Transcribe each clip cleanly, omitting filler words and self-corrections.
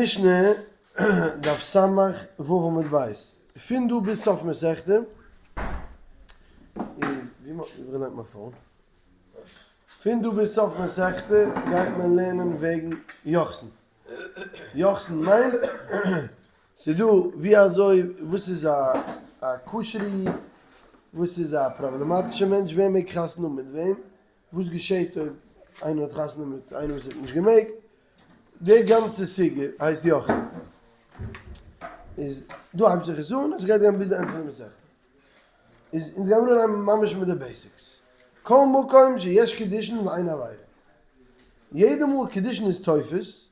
משנה, דף ס"ו עמוד ב', פון דא ביז סוף מסכתא איז, ווי מ'האט געלערנט מיין phone, פון דא ביז סוף מסכתא גייט מען לערנען וועגן יוחסין, יוחסין מיינט ס'איז דא ווי אזוי וואס איז א א כשר'ע איד, וואס איז א פראבלעמאטישע מענטש, ווער מעג חתונה האבן מיט וועם, וואס געשעהט אויב איינער האט חתונה מיט איינער וואס האט נישט געמעגט, די גאנצע סוגיא הייסט יוחסין. איז דא הייבט זיך עס אן, עס גייט גיין ביז די ענדע פון די מסכתא. איז אונז גיימיר אנהייבן ממש מיט די basics. כל מקום שיש קידושין ואין עבירה. יעדע מאל קידושין איז תופס,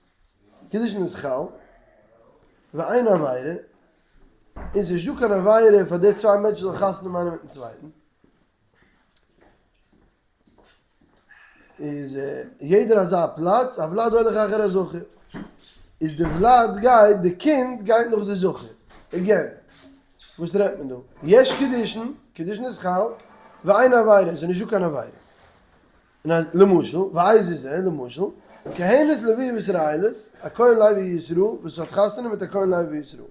קידושין איז חל, ואין עבירה, און ס'איז נישטא קיין עבירה פאר די צוויי מענטשן זאלן חתונה האבן איינער מיטן צווייטן, איז יעדער אזא פלאץ הולד הולך אחר הזכר, איז די ולד גייט, די קינד גייט נאך די זכר, again, וואס רעדט מען דא? יש קידושין, קידושין איז חל, ואין עבירה, עס איז נישטא קיין עבירה. און אז למשל, ואיזה זה, למשל, כהנת לוי וישראלית, א כהן לוי ישראל וואס האט חתונה מיט א כהן לוי וישראל.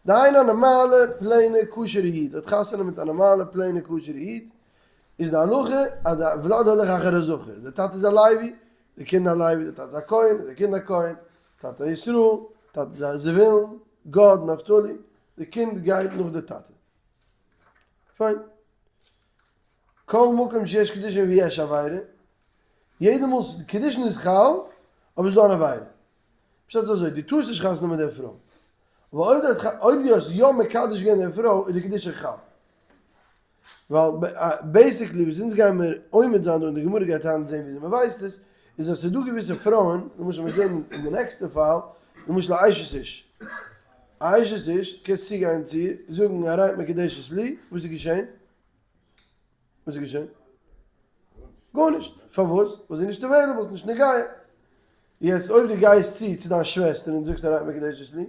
דהיינו א נארמאלע plain ע כשר'ע איד האט חתונה מיט א נארמאלע plain ע כשר'ע איד, איז די הלכה אז די ולד הולך אחר הזכר, די טאטע איז א לוי, די קינד א לוי, די טאטע איז א כהן, די קינד א כהן, טאטע א ישראל, טאטע איז א זבולון, גד, נפתלי, די קינד גייט נאך די טאטע. פיין. כל מקום שיש קידושין ויש עבירה, יעדע מאל קידושין איז חל, אבער ס'איז דא אן עבירה. פשט איז אזוי, דו טארסט נישט חתונה מיט דער פרוי, אבער אויב דו אויב דו האסט יא מקדש געווען דער פרוי איז די קידושין חל. ווייל basically וואס אונז גייען מיר עומד זיין דא און די גמרא גייט היינט זען וויאזוי מען ווייסט עס, איז אז ס'איז דא געוויסע פרויען, למשל מיר זען אין די נעקסטע פאל, למשל א אשת איש, א אשת איש, קענסט צוגיין צו איר, זאגן הרי את מקודשת לי, וואס איז געשען? וואס איז געשען? גארנישט. פארוואס? ווייל זי איז נישט available, ס'איז נישט נוגע. יעצט אויב דו גייסט צו צו דיין שוועסטער און זאגסט הרי את מקודשת לי,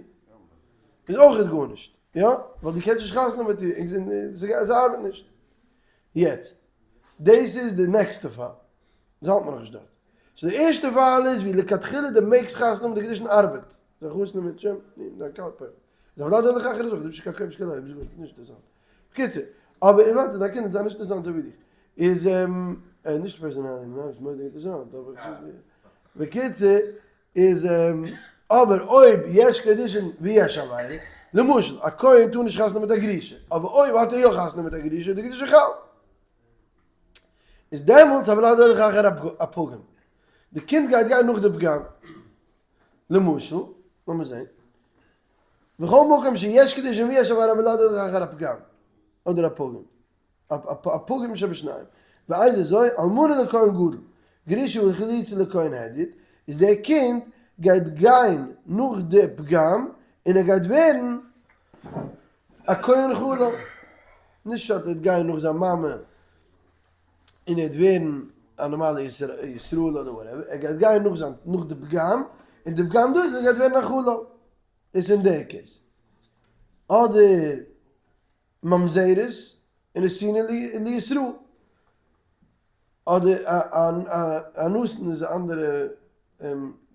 איז אויכעט גארנישט. יא? ווייל דו קענסט נישט חתונה מיט איר, זי ארבעט נישט. יעצט, דאס איז די נעקסטע פאל. דאס האלט מען נאכנישט דארט. so די ערשטע פאל איז ווי לכתחילה דו מעגסט חתונה האבן די קידושין ארבעט. זיי חתונה מיט שם, דיין קארפער. זיי וולד הולך אחר הזכר, דו ביסט נישט קיין כהן, ביסט קיין לוי, ביסט גארנישט, נישט אינטערעסאנט. בקיצור, אבער איך ווייס דיין קינד איז נישט אינטערעסאנט אזוי ווי דיך. איז נישט personally, ניין, ס'איז מורא'דיג אינטערעסאנט, אבער איך זאג בקיצור, איז אבער אויב יש קידושין ויש עבירה, למשל א כהן טאר נישט חתונה מיט א גרושה, אבער אויב האט ער יא חתונה מיט א גרושה איז די קידושין חל. איז דעמאלטס הולד הולך אחר הפגם. די קינד גייט גיין נאך די פגם. למשל, לאמיר זען, בכל מקום שיש קידושין ויש עבירה הולד הולך אחר הפגם, אדער הפגם, הפגם שבשניים, ואיזה זו, אלמנה לכהן גדול, גרושה וחלוצה לכהן הדיוט, איז דער קינד גייט גיין נאך די פגם און ער גייט ווערן א כהן חלל, נישט אז ער וועט גיין נאך זיין מאמע און ער וועט ווערן א נארמאלע ישראל אדער whatever, ער גייט גיין נאך זיין נאך די פגם, און די פגם דא איז ער גייט ווערן א חלל, דאס אין די case. אדער ממזרת און נתינה לישראל, אדער א נתין איז א אנדערע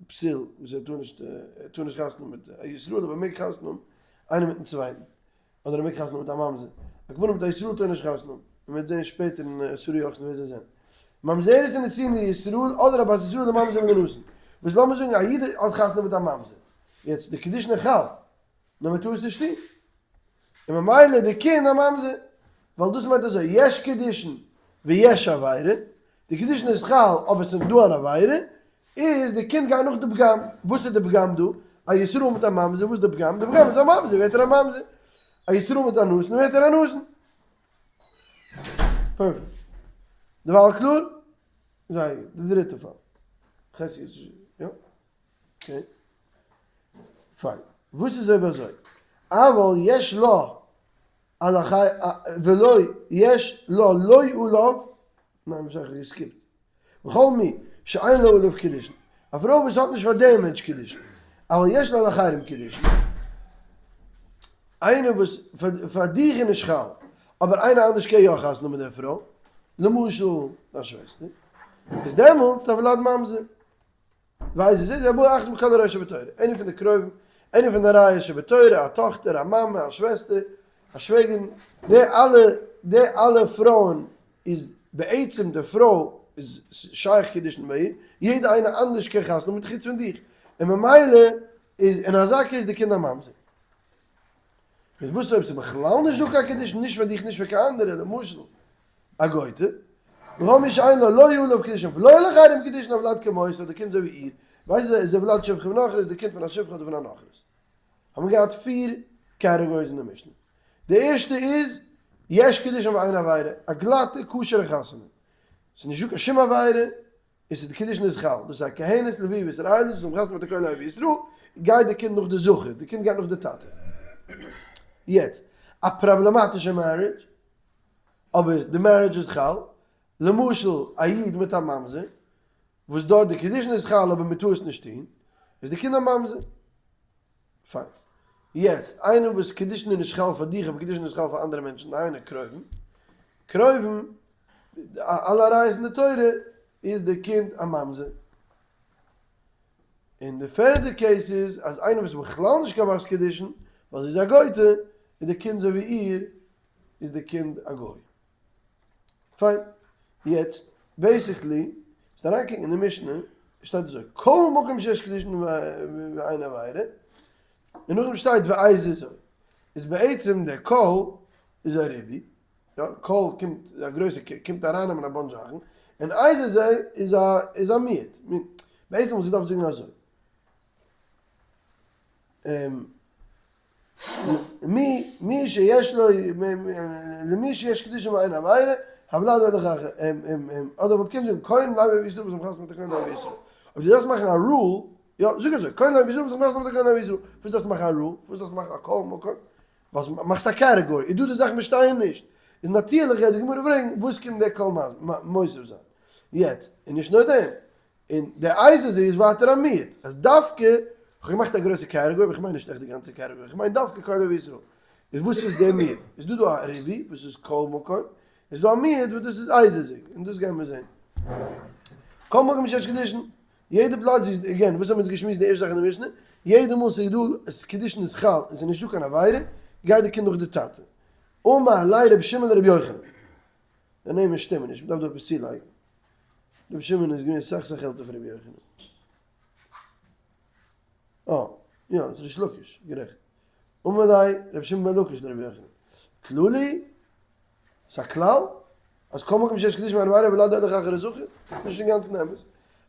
פסול וואס ער טאר נישט ער טאר נישט חתונה מיט א ישראל אבער מעג חתונה האבן איינער מיטן צווייטן. אדער ער מעג חתונה מיט א ממזר. על כל פנים מיט א ישראל טאר ער נישט חתונה האבן. מען וועט זען שפעטער אין עשרה יוחסין ווער זיי זענען. ממזרת און נתינה לישראל אדער א בת ישראל לממזר ולנתין. וואס לאמיר זאגן א איד האט חתונה מיט א ממזר. יעצט די קידושין איז חל. נאר מען טאר עס נישט טון. און ממילא די קינד א ממזר. ווייל דאס מיינט אזוי, יש קידושין ויש עבירה. די קידושין איז חל אבער עס איז דא אן עבירה. איז די קינד גייט נאך די פגם, וואס איז די פגם דא? א ישראל מיט א ממזר, וואס איז די פגם? די פגם איז א ממזר, ווערט ער א ממזר. א ישראל מיט א נתין, ווערט ער א נתין. Perfect. דערווייל קלאר? זייער גוט. די דריטע פאל. חצי איז יא? Okay. פיין. וואס איז אויב אזוי? אבל יש לו על החי ולא יש לו לא עליו, ניין, וואס האב איך גע skip ט? וכל מי שאין לו עליו קידושין, א פרוי וואס האט נישט פאר דעם מענטש קידושין, אבל יש לו על אחרים קידושין, איינער וואס פאר דיך איז נישט חל, אבער איינער אנדערש קען יא חתונה מיט דער פרוי, למשל דיין שוועסטער, איז דעמאלטס הולד ממזר. ואיזו זו, זו הבאה אחת מכל עריות שבתורה, איינע פון די קרובים, איינע פון די עריות שבתורה, א טאכטער, א מאמע, א שוועסטער, א שוועגערין, די אלע, די אלע פרויען איז בעצם די פרוי איז שייך קידושין ביי איר, יעדע איינע אנדערש קען חתונה האבן מיט חוץ פון דיך, און ממילא איז אין אזא case די קינד א ממזר. איז וואס אויב ס'איז בכלל נישט דא קיין קידושין נישט פאר דיך נישט פאר קיין אנדערע, למשל א גויטע, וכל מי שאין לו לא עליו קידושין ולא על אחרים קידושין הולד כמותה, די קינד אזוי ווי איר, ווייסט איז הולד שפחה ונכרית, די קינד פון א שפחה אדער פון א נכרית. האבן געהאט פיר categories אין די משנה. די ערשטע איז, יש קידושין ואין עבירה, א גלאטע כשר'ע חתונה. ס'איז נישטא קיין שום עבירה, און ס'איז די קידושין איז חל. דאס איז א כהנת לוי וישראלית וואס האבן חתונה מיט א כהן לוי וישראל, גייט די קינד נאך די זכר, די קינד גייט נאך די טאטע. יעצט, א פראבלעמאטישע marriage, אבער די marriage איז חל, למשל א איד מיט א ממזר, וואס דארט די קידושין איז חל אבער מען טאר עס נישט טון, איז די קינד א ממזר. פיין. יעצט, איינער וואס קידושין איז נישט חל פאר דיך אבער קידושין איז חל פאר אנדערע מענטשן, דהיינו קרובים, קרובים, אלע עריות אין די תורה, איז די קינד א ממזר. און די פערדע case איז אז איינער וואס איז בכלל נישט קיין בת קידושין, ווייל זי איז א גויטע, איז די קינד אזוי ווי איר, איז די קינד א גוי. פיין. יעצט, basically, וועסט אריינקוקן אין די משנה, שטייט אזוי, כל מקום שיש קידושין ואין עבירה, און נאכדעם שטייט ואיזו זו. איז בעצם דער כל איז א ריבוי, יא, כל קומט, א גרויסע ק קומט ארייננעמען א bunch זאכן, און איזו זו איז א איז א מיעוט. בעצם וואלט זי געדארפט זאגן אזוי. מי מי שיש לו למי שיש קידושין ואין עבירה, הולד הולך אחר, אדער וואלט קענען זאגן כהן לוי וישראל וואס האבן חתונה מיט א כהן לוי וישראל. אויב דו דארפסט מאכן א rule, יא, זאג אזוי, כהן לוי וישראל וואס האבן חתונה מיט א כהן לוי וישראל, פארוואס דארפסטו מאכן א rule? פארוואס דארפסטו מאכן א כל מקום? ווייל מאכסט א category, איז דא די זאכן וואס שטייען נישט, איז נאטירליך גייט די גמרא ברענגן וואס קומט דער כל מוסיף זיין. יעצט, און נישט נאר דעם, און די איזו זו איז ווייטער א מיעוט, אז דווקא, כ'האב געמאכט א גרויסע category, אבער כ'מיין נישט עכט די גאנצע category, כ'מיין דווקא כהן לוי ישראל. איז וואס איז דער מיעוט? איז דא דא א ריבוי וואס איז כל מקום, איז דא א מיעוט וואס דאס איז איזו זו, און דאס גייען מיר זען. כל מקום שיש קידושין, יעדע פלאץ ווי, again, וואס האבן אונז געשמועסט די ערשטע זאך אין די משנה, יעדע מאל ס'איז דא, עס קידושין איז חל און ס'איז נישטא קיין עבירה, גייט די קינד נאך די טאטע. אמר ליה רבי שמעון לרבי יוחנן. די נעמען שטימען נישט, מ'דארף דא עפעס צולייגן. רבי שמעון איז געווען סאך סאך עלטער פון רבי יוחנן. אה, יא, ס'איז ריש לקיש, גערעכט. אמר ליה רבי שמעון בן לקיש לרבי יוחנן, כללי, ס'איז א כלל, אז כל מקום שיש קידושין ואין עבירה הולד הולך אחר הזכר, נישט אינגאנצן אמת.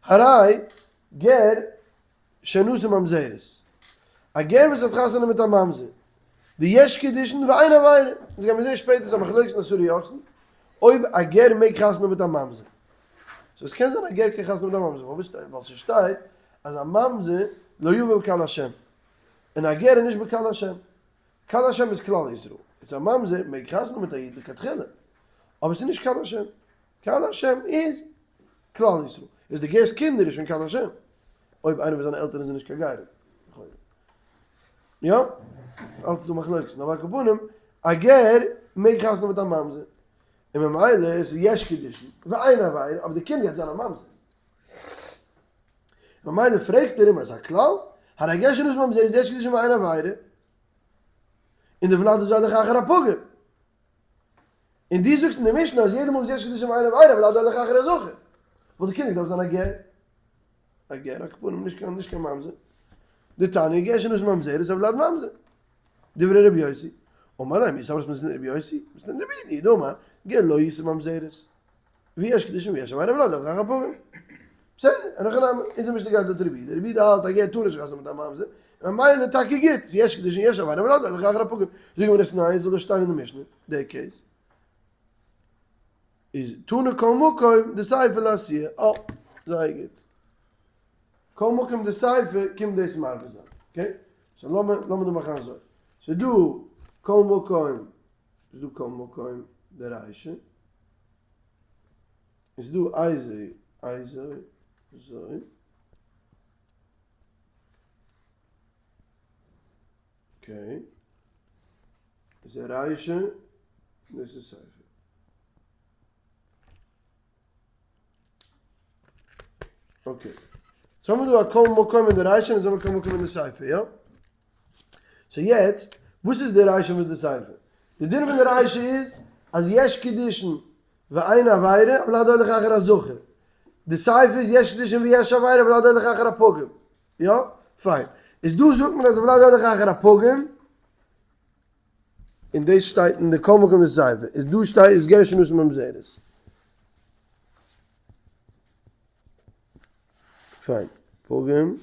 הרי גר שנשא ממזרת. א גר וואס האט חתונה מיט א ממזר. דיש קידושין ואין עבירה. אונז גיימיר זעהן שפעטער ס'איז א מחלוקת אין עשרה יוחסין אויב א גר מעג חתונה מיט א ממזר. so עס קען זיין א גר קען חתונה מיט א ממזר. פארוואס? ווייל ס'שטייט אז א ממזר לא יבא בקהל השם. און א גר איז נישט בקהל השם. קהל השם איז כלל ישראל. יעצט א ממזר מעג חתונה מיט א איד לכתחילה. אבער ס'איז נישט קהל השם. קהל השם איז כלל ישראל. איז די גר'ס קינדער איז שוין קהל השם. אויב איינער פון זיינע עלטערן איז נישט קיין גרים. לכאורה. יא? אלץ דא מחלוקת. אבער על כל פנים, א גר מעג חתונה מיט א ממזר. און ממילא איז יש קידושין ואין עבירה, אבער די קינד גייט זיין א ממזר. ממילא פרעגט ער אים אז א כלל, הרי גר שנשא ממזרת איז יש קידושין ואין עבירה. און די ולד איז הולך אחר הפגום. און דו זאגסט אין די משנה אז יעדע מאל וואס יש קידושין ואין עבירה הולד הולך אחר הזכר. וואלט די קינד געדארפט זיין א גר. א גר, על כל פנים נישט קיין נישט קיין ממזר. דתניא גר שנשא ממזרת איז הולד ממזר. דברי רבי יוסי. אמר ליה מי סברת מתניתין רבי יוסי? מתניתין רבי יהודה דאמר גר לא ישא ממזרת. ויש קידושין ויש עבירה הולד הולך אחר הפגום. בסדר, אין הכי נמי, אונזער משנה גייט לויט רבי יהודה, רבי יהודה האלט א גר טאר נישט חתונה מיט א ממזר, ממילא טאקע גוט, ס'איז יש קידושין יש עבירה הולד הולך אחר הפגום. זאג מיר עס ניין, זאל דאס שטיין אין די משנה, דער case. איז תנא כל מקום דסיפא לאתויי. אה, זייער גוט. כל מקום דסיפא קומט דאס מרבה זיין. okay? so לאמיר לאמיר דא מאכן אזוי. ס'איז דא כל מקום, ס'איז דא כל מקום דרישא. איז דא איזו איזו זו. okay. איז רישא, דאס איז סיפא. okay. so האבן מיר דא א כל מקום אין די רישא און אזוי האבן מיר כל מקום אין די סיפא, יא? so יעצט, וואס איז די רישא און וואס איז די סיפא? די דין פון די רישא איז אז יש קידושין ואין עבירה הולד הולך אחר הזכר. די סיפא איז יש קידושין ויש עבירה הולד הולך אחר הפגום. יא? פיין. איז דא זאגט מען אז הולד הולך אחר הפגום, און דאס שטייט אין די כל מקום די סיפא, איז דא שטייט איז גר שנשא ממזרת. פיין. פגום.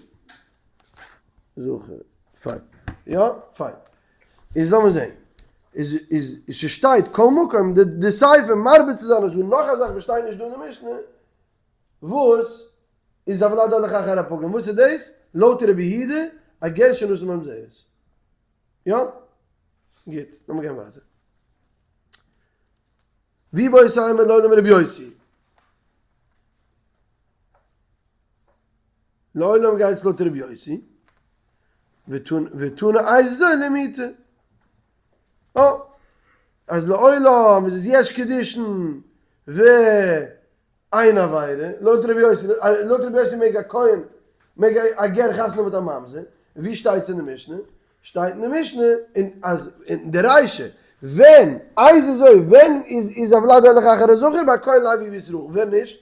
זכר. פיין. יא? פיין. איז לאמיר זעהן. איז איז ס'שטייט כל מקום די די סיפא מרבה צו זיין אז דא נאך א זאך וואס שטייט נישט דא אין די משנה וואס איז הולד הולך אחר הפגום וואס איז דאס? לויט רבי יהודה א גר שנשא ממזרת. יא? גוט. לאמיר גיין ווייטער. ואיבעית אימא לעולם רבי יוסי. לעולם גייט עס לויט רבי יוסי. ותנא איזו למעוטי. אה, אז לעולם איז עס יש קידושין ואין עבירה, לויט רבי יוסי, לויט רבי יוסי מעג א כהן, מעג א גר חתונה מיט א ממזר, ווי שטייט עס אין די משנה? שטייט אין די משנה אין אז אין די רישא ווען איז אזוי ווען איז איז הולד הולך אחר הזכר ביי כהן לוי וישראל ווען נישט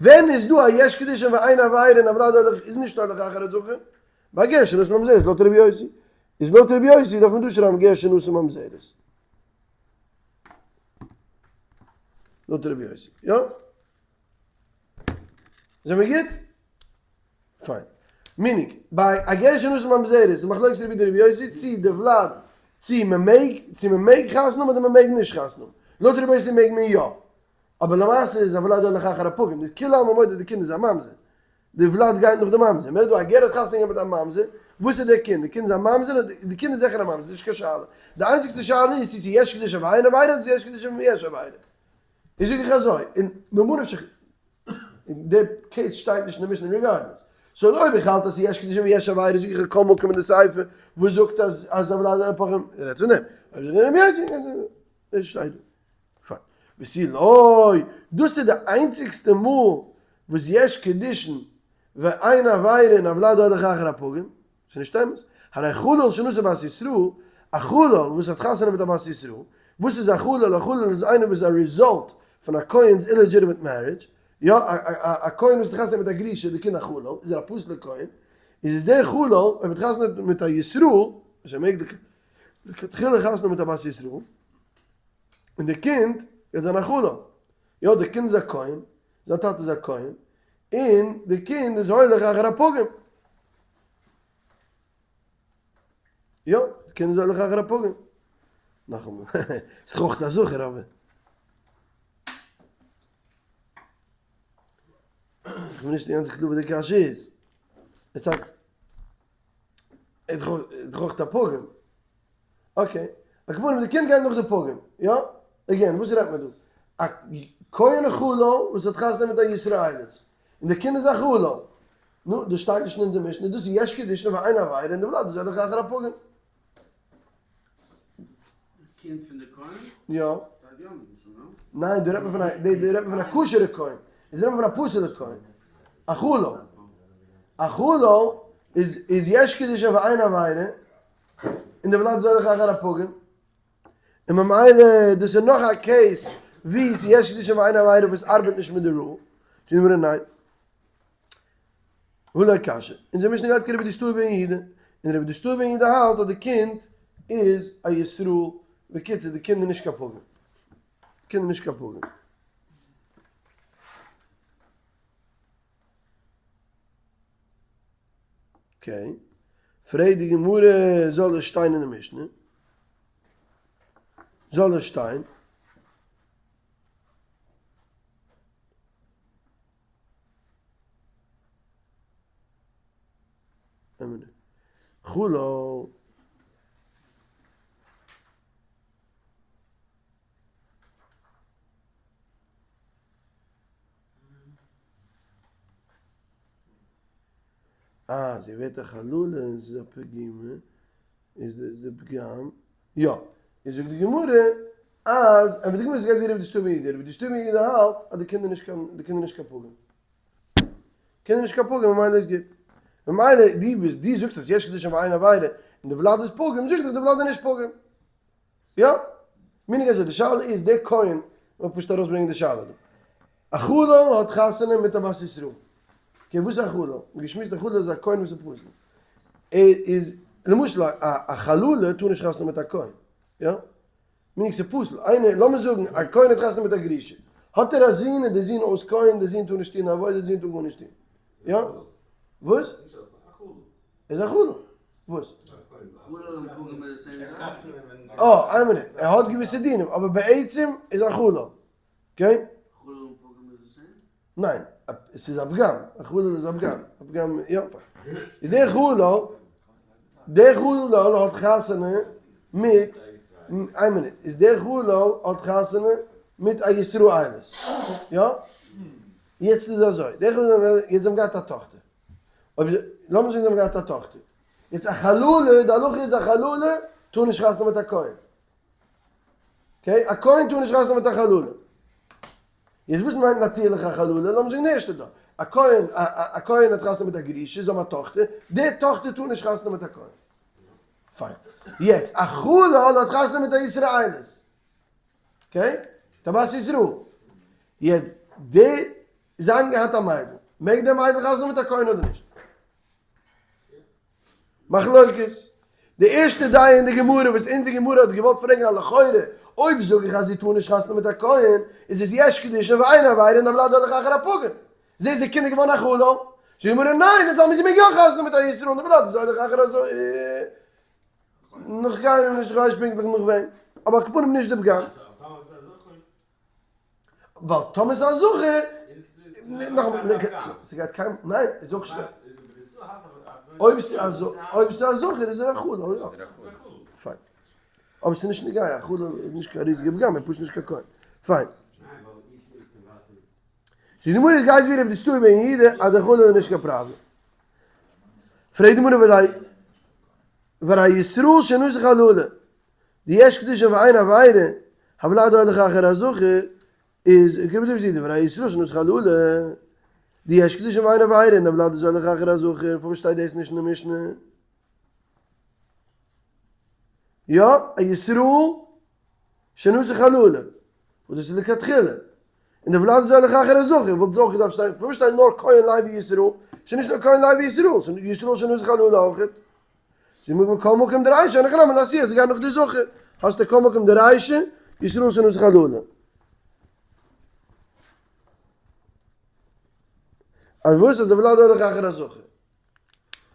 ווען איז דא א יש קידושין ואין עבירה און הולד הולך איז נישט הולך אחר הזכר ביי גר שנשא ממזרת לויט רבי יוסי איז לויט רבי יוסי דארף מען דא שרייבן גר שנשא ממזרת לויט רבי יוסי יא? זעמיר גוט? פיין. meaning, ביי א גר שנשא ממזרת איז מחלוקת רבי יהודה רבי יוסי צי די ולד צי מען מעג צי מען מעג חתונה האבן אדער מען מעג נישט חתונה האבן. לויט רבי יוסי מעג מען יא. אבער למעשה איז הולד הולך אחר הפגום. די כולי עלמא מודה די קינד איז א ממזר. די ולד גייט נאך די ממזר. מען רעדט דא א גר האט חתונה געהאט מיט א ממזר. וואס איז די קינד? די קינד איז א ממזר? די קינד איז זיכער א ממזר. נישט קיין שאלה. די איינציגסטע שאלה איז צי ס'איז יש קידושין ואין עבירה אדער ס'איז יש קידושין ויש עבירה. איז זאג איך אזוי, און ממה נפשך, אין די case שטייט נישט אין די משנה regardless. so אויב איך האלט אז ס'איז יש קידושין ויש עבירה זאג איך כל מקום אין די סיפא וואס זאגט אז אז הולד הפגום רעדט פון דעם. אויב זאג איך רבי יוסי, דאס שטייט דא. פיין. ותו לא, דאס איז די איינציגסטע מאל וואס יש קידושין ואין עבירה און הולד הולך אחר הפגום. ס'איז נישט אמת. הרי חלל שנשא בת ישראל, א חלל וואס האט חתונה מיט א בת ישראל, וואס איז א חלל? א חלל איז איינער וואס איז א result פון א כהן'ס illegitimate marriage, יא, א כהן וואס האט חתונה מיט א גרושה איז די קינד א חלל, איז ער א פסול'ער כהן, איז עס דער חלל אויב האט חתונה מיט א ישראל, וואס ער מעג לכתחילה חתונה מיט א בת ישראל, און די קינד גייט זיין א חלל, יא, די קינד איז א כהן, זיין טאטע איז א כהן, און די קינד איז הולך אחר הפגום. יא, די קינד איז הולך אחר הפגום. נאכאמאל, ס'איז אויך א זכר אבער. איך בין נישט אינגאנצן קלאר וואס די קשיא איז. ער זאגט, ער איז דאך א פגם. okay, על כל פנים די קינד גייט נאך די פגום, יא? again, וואס רעדט מען דא? א כהן חלל וואס האט חתונה מיט א ישראלית, און די קינד איז א חלל. נו, דאס שטייט נישט אין אונזער משנה, דאס איז יש קידושין ואין עבירה און די ולד איז הולך אחר הפגום. די קינד פון די כהן? יא. שטייט יא אין די משנה, נו? ניין, דא רעדט מען פון א, דא רעדט מען פון א כשר'ע כהן. איז רעדט מען פון א פסול'ע כהן. א חלל. א חלל איז איז יש קידושין ואין עבירה, און די ולד איז הולך אחר הפגום. און ממילא דאס איז נאך א case ווי ס'איז יש קידושין ואין עבירה וואס ארבעט נישט מיט די rule. זאגט די גמרא ניין. הא לא קשיא. אונזער משנה גייט כרבי דוסתאי בן יהודה, און רבי דוסתאי בן יהודה האלט אז די קינד איז א ישראל, בקיצור די קינד איז נישט קיין פגום. די קינד איז נישט קיין פגום. okay. פרעגט די גמרא זאל עס שטיין אין די משנה? זאל עס שטיין? איין מינוט. חלל. אה, זי ווערט א חללה און ס'איז א פגימה, איז די פגם, יא, איז זאגט די גמרא אז, אבער די גמרא גייט ווי רבי דוסתאי בן יהודה, רבי דוסתאי בן יהודה האלט אז די קינדער נישט קיין, די קינדער נישט קיין פגום. קינד איז נישט קיין פגום ממילא איז גוט. ממילא דו ביסט דו זאגסט אז יש קידושין ואין עבירה און די ולד איז פגום, זאג איך די ולד איז נישט פגום. יא? meaning אזוי די שאלה איז דער כהן, לאמיר פשוט ארויסברענגען די שאלה דא. א חלל האט חתונה מיט א בת ישראל. okay וואס איז א חלל? מ'האט געשמועסט א חלל איז א כהן וואס איז פסול. ער איז למשל א חללה טאר נישט חתונה מיט א כהן. יא? meaning ס'איז פסול. איינער, לאמיר זאגן א כהן האט חתונה מיט א גרושה. האט ער א זון און דער זון אויס כהן, דער זון טאר נישט טון עבודה, דער זון טאר גארנישט טון. יא? וואס? איז א חלל. וואס? אה, איין מינוט. ער האט געוויסע דינים, אבער בעצם איז א חלל. okay? ניין, עס איז א פגם, א חלל איז א פגם, א פגם, יא. איז דער חלל, דער חלל האט חתונה מיט, איין מינוט, איז דער חלל האט חתונה מיט א ישראלית, יא? יעצט איז אזוי, דער חלל, יעצט זיי האבן געהאט א טאכטער, אויב, לאמיר זאגן זיי האבן געהאט א טאכטער, יעצט א חללה, די הלכה איז א חללה טאר נישט חתונה מיט א כהן. okay? א כהן טאר נישט חתונה מיט א חללה. יעצט וואס מיינט נאטירליך א חללה? לאמיר זאגן די ערשטע דור. א כהן, א כהן האט חתונה מיט א גרושה, זיי האבן א טאכטער, די טאכטער טאר נישט חתונה מיט א כהן. פיין. יעצט, א חלל האט חתונה מיט א ישראלית. okay? מיט א בת ישראל. יעצט, די, זיי האבן געהאט א מיידל. מעג די מיידל חתונה מיט א כהן אדער נישט? מחלוקת. די ערשטע דעה אין די גמרא וואס אונזער גמרא האט געוואלט פרעגן א לכאורה, אויב זאג איך אז זי טאר נישט חתונה מיט א כהן, איז עס יש קידושין ואין עבירה און הולד הולך אחר הפגם. זי איז די קינד איז געווארן א חלל. זאגט די גמרא ניין, אונז האבן זי מעג יא חתונה מיט א ישראל און הולד איז הולך אחר הזוהר. נאך קיינעם נישט, איך ווייס פונקטליך נאך וועם, אבער על כל פנים נישט די פגם. ווייל טאמער ס'איז א זכר, נאכאמאל, ס'גייט קיין, ניין, איז אויך שווער. אויב ס'איז א זכר איז ער א חלל, יא. פיין. אבער ס'איז נישט נוגע, א חלל איז נישט קיין ריזיגע פגם, ער איז פשוט נישט קיין כהן. פיין. די גמרא גייט ווי רבי דוסתאי בן יהודה אז די חלל איז נישט קיין פראבלעם. פרעגט די גמרא והא ישראל שנשא חללה. דיש קידושין ואין עבירה, הולד הולך אחר הזכר, איז כרבי דוד זידא והא ישראל שנשא חללה, דיש קידושין ואין עבירה און הולד איז הולך אחר הזכר, פארוואס שטייט דאס נישט אין די משנה? יא, א ישראל שנשא חללה, וואס דאס איז לכתחילה, און די ולד איז הולך אחר הזכר, וואלט עס אויך געדארפט שטיין, פארוואס שטייט נאר כהן לוי ישראל? ס'איז נישט נאר כהן לוי ישראל, ס'איז ישראל שנשא חללה אויכעט. זי מוז מכל מקום דרישא, אין הכי נמי לעשיה, זי גייט נאך די זכר, האסטו כל מקום דרישא, ישראל שנשא חללה. אז וואס אז די ולד הולך אחר הזכר?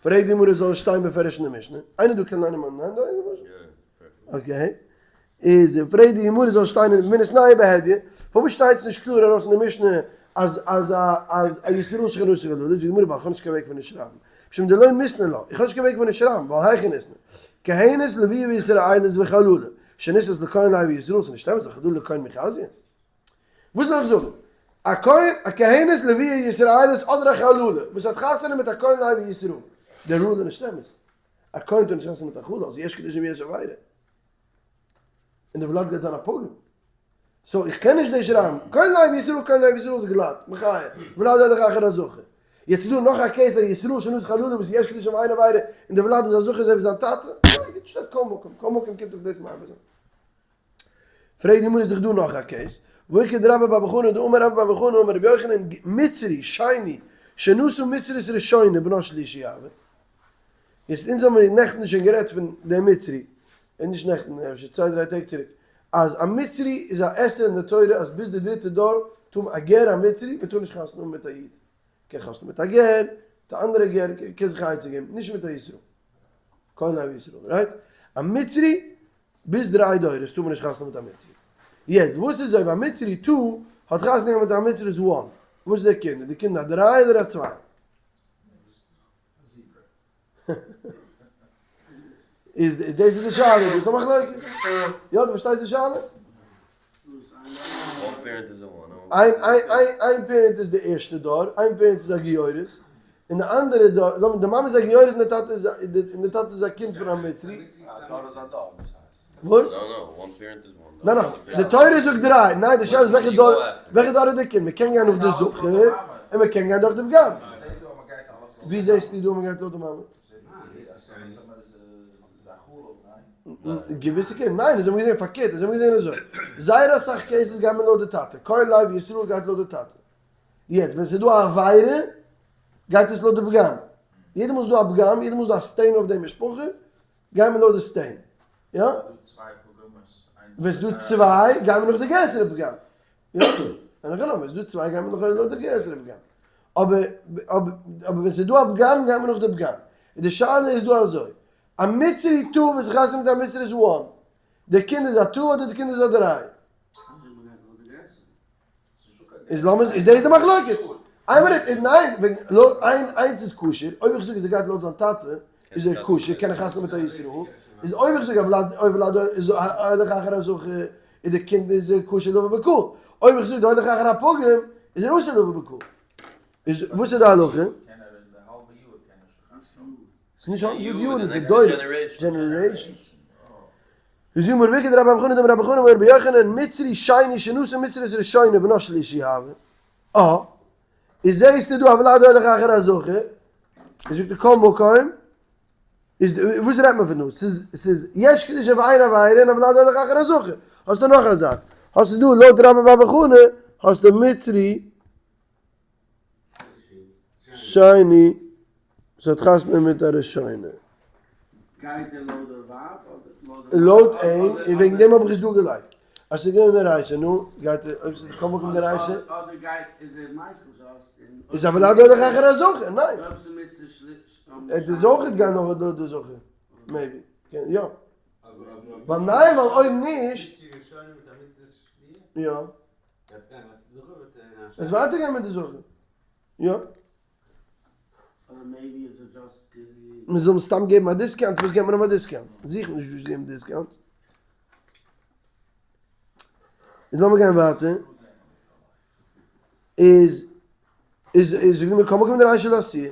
פרעגט די גמרא זאל שטיין בפירוש אין די משנה, איינער דא קען ליינען מיין hand למשל? okay, איז פרעגט די גמרא זאל שטיין אין וניתנייה בהדיא, פארוואס שטייט עס נישט קלאר ארויס אין די משנה אז אז אז א ישראל שנשא חללה, זאגט די גמרא ווייל איך האב נישט קיין וועג פון נישט שרייבן, משום דלא מיתני לה, איך האב נישט קיין וועג פון נישט שרייבן, ווייל היכי ניתני, כהנת לויה וישראלית וחללה, שנישאת לכהן לוי וישראל, ס'נישט אמת, א חללה לכהן מי חזיא? וואס זאל איך זאגן? א כהן, א כהנת לויה ישראלית אדער א חללה וואס האט חתונה מיט א כהן לוי ישראל? דער rule איז נישט אמת. א כהן טאר נישט חתונה מיט א חלל, ס'איז יש קידושין ויש עבירה. און די ולד גייט זיין א פגם. so איך קען נישט דאס שרייבן. כהן לוי ישראל, כהן לוי ישראל איז גלאט, מחיה. ולד הולך אחר הזכר. יעצט איז דא נאך א case א ישראל שנשא חללה וואס יש קידושין ואין עבירה און די ולד איז א זכר אזוי ווי זיין טאטע. ניין, שטייט כל מקום, כל מקום קומט דאך דאס מרבה זיין. פרעגט די גמרא איז דאך דא נאך א case, והא איכא דרבה בר בר חנה דאמר רבה בר בר חנה אמר רבי יוחנן מצרי שני שנשא מצרית ראשונה בנו שלישי הוי. יעצט אונז האמיר נעכטן שוין גערעדט פון דעם מצרי, נישט נעכטן אפשר צוויי דריי טעג צוריק, אז א מצרי איז א עשה אין די תורה אז ביז די דריטע דור טאר מען א גר א מצרי מען טאר נישט חתונה האבן מיט א איד, קען חתונה מיט א גר, מיט א אנדערע גר, קען זיך א עצה געבן, נישט מיט א ישראל, כהן לוי ישראל, right? א מצרי ביז דריי דורות טאר מען נישט חתונה מיט א מצרי. יעצט וואס איז אויב א מצרי two האט חתונה געהאט מיט א מצרית one? וואס איז דער קינד? איז די קינד א דריי אדער א צוויי? איז דאס איז די שאלה, דאס איז א מחלוקת. יא, דו פארשטייסט די שאלה? איין איין parent איז די ערשטע דור, איין parent איז א גיורת, און די אנדערע דור, לאמיר די מאמע איז א גיורת און די טאטע איז און די טאטע איז א קינד פון א מצרי. וואס? ניין ניין, די תורה זאגט דריי, ניין די שאלה איז וועלכע דור, וועלכע דור איז די קינד, מען קען גיין נאך די זכר, און מען קען גיין דורך די פגם. ווי זעסטו דא מ'גייט לויט די מאמע? געוויסע קעיסעס, ניין אזוי האבן מיר געזען פארקערט, אזוי האבן מיר געזען אזוי, זייער אסאך cases גייט מען לויט די טאטע, כהן לוי ישראל גייט לויט די טאטע, יעצט ווען ס'איז דא א עבירה גייט עס לויט די פגם, יעדע מאל ס'איז דא א פגם, יעדע מאל ס'איז דא א stain אויף די משפחה, גייט מען לויט די stain, יא? ווען ס'איז דא צוויי גייט מען נאך די גרעסערע פגם, יא? אין הכי נמי, ווען ס'איז דא צוויי גייט מען נאך לויט די גרעסערע פגם, אבער אבער ווען ס'איז דא א פגם גייט מען נאך די פגם, און די שאלה איז דא אזוי, א מצרי טף וואס חתונה מיט א מצרית one, די קינד איז א טף אדער די קינד איז א דריי? איז לאמיר איז דאס די מחלוקת. איין מינוט, איז ניין, וועגן לויט איין איינס איז כשר, אויב איך זאג אז ער גייט לויט זיין טאטע, איז ער כשר, קען ער חתונה מיט א ישראל, איז אויב איך זאג הולד אויב הולד איז הולך אחר הזכר, איז די קינד איז כשר לבא בקהל, אויב איך זאג די הולך אחר הפגם, איז ער אסור לבא בקהל. איז וואס איז די הלכה? ס'איז נישט האלב יארן, ס'איז דורות, generations. איז יאמר ויקד רבי אבחנה דאמר רבי חנא אמר רבי יוחנן מצרי שני שנשא מצרית ראשונה בנו שלישי הוה. אה. איז זעהסטו דא הולד הולך אחר הזכר. איז זאגט ער כל מקום. איז וואס רעדט מען פון דא? ס'איז ס'איז יש קידושין ואין עבירה און הולד הולך אחר הזכר. האסטו נאך א זאך. האסטו דא לויט רבי אבא חנא האסטו מצרי שני וואס האט חתונה מיט א ראשונה. גייט ער לויט די ווייב אדער לויט די לויט אים, און וועגן דעם האב איך עס דא געלייגט. אז ס'איז געווען די רישא, נו, גייט ער, אויב ס'איז כל מקום די רישא. אדער גייט, איז ער מיקל just און. איז הולד הולך אחר הזכר, ניין. די זכר גייט נאך די זכר, maybe, יא. ווייל ניין, ווייל אויב נישט. יא. עס ווייטער גיין מיט די זכר. יא. מען זאל אים סתם געבן א discount, וואס געבט מען אים א discount? זיכער נישט דאס געבן discount. איז לאמיר גיין ווייטער. איז איז איז זאגט מיר כל מקום דרישא לעשיה.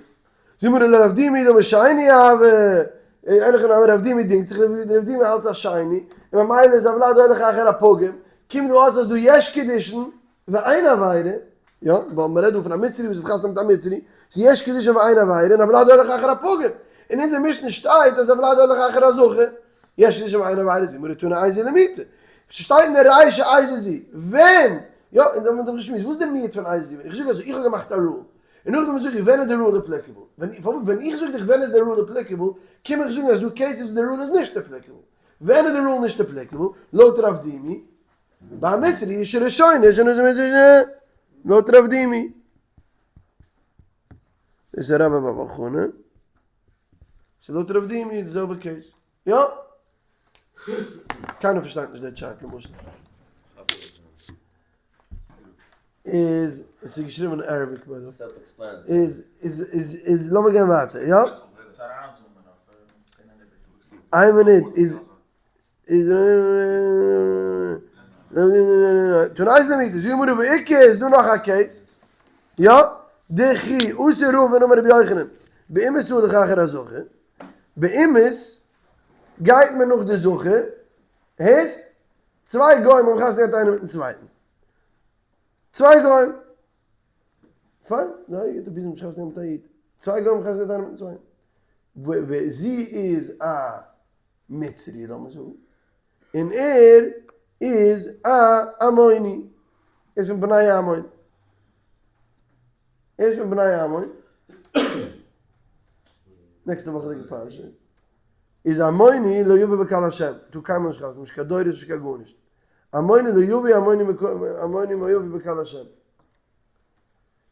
זאגט מיר לרב דימי דאמר שני הוה. אין הכי נמי רב דימי דינגט זיך רב דימי האלט זיך שני. און ממילא איז הולד הולך אחר הפגם. קומט דא אויס אז דא יש קידושין ואין עבירה, יא, ווייל מ'רעדט דא פון א מצרי וואס האט חתונה מיט א מצרי, ס'איז יש קידושין ואין עבירה און הולד הולך אחר הפגם. אין אונזער משנה שטייט אז הולד הולך אחר הזכר, יש קידושין ואין עבירה, זאגט גמרא תנא איזו למעוטי. ס'שטייט אין די רישא איזו זו, ווען, יא, אונז האבן דאך געשמועסט, וואס איז די מיעוט פון איזו זו? איך זאג אזוי, איך האב געמאכט א rule, און נאכדעם זאג איך ווען איז די rule applicable? ווען איך זאג דיך ווען איז די rule applicable, קום איך זאגן אז ס'דא cases וואס די rule איז נישט applicable. ווען איז די rule נישט applicable? לויט רב דימי, ביי מצרי איז ראשונה לויט רב דימי. דאס איז רבה בר בר חנה. ס'איז לויט רב דימי די זעלבע case. יא? קיינער פארשטייט נישט די chart למשל. איז עס איז געשריבן אין Arabic by the way. איז איז איז איז לאמיר גיין ווייטער יא? איין מינוט איז איז תנא איזו למעוטי זאגט גמרא ואיכא איז דא נאך א case יא? דכי אתא רבין אמר רבי יוחנן באימות הולך אחר הזכר באימות גייט מען נאך די זכר הערסט? צוויי גוים האבן חתונה געהאט איינער מיטן צווייטן. צוויי גוים. פיין, זייער גוט, אבי זיי האבן נישט חתונה געהאט מיט א איד. צוויי גוים האבן חתונה געהאט איינער מיטן צווייטן. זי איז א מצרי לאמיר זאגן, און ער איז א עמוני. ער איז פון בני עמון. ער איז פון בני עמון. נעקסטע וואכעדיגע פרשה. איז עמוני לא יבא בקהל השם, טאר קיינמאל נישט חתונה, נישט קיין דורות נישט קיין גארנישט, עמוני לא יבא עמוני עמוני לא יבא בקהל השם,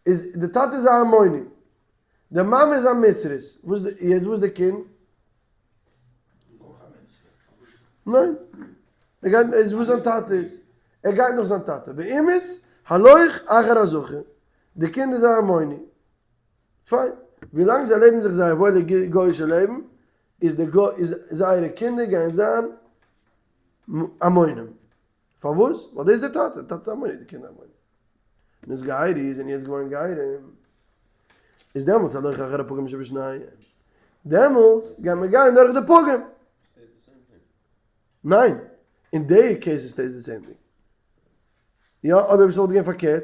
איז די טאטע איז א עמוני, די מאמע איז א מצרית, וואס די יעצט וואס די קינד? ניין, ער גייט איז וואס זיין טאטע איז, ער גייט נאך זיין טאטע, באימות הלוך אחר הזכר, די קינד איז א עמוני. פיין, ווילאנג זיי לעבן זיך זייער וואוילע גוי'אישע לעבן, איז די גוי איז זייערע קינדער גייען זיין עמונים. פארוואס? ווייל דאס איז די טאטע, די טאטע איז עמוני, די קינדער עמונים. נתגיירו זענען יעצט געווארן גרים, איז דעמאלטס הלוך אחר הפגום שבשניהם, דעמאלטס גייט מען גיין דורך די פגום. ניין, אין די case stays די same thing. יא, אויב עפעס וואלט געווען פארקערט,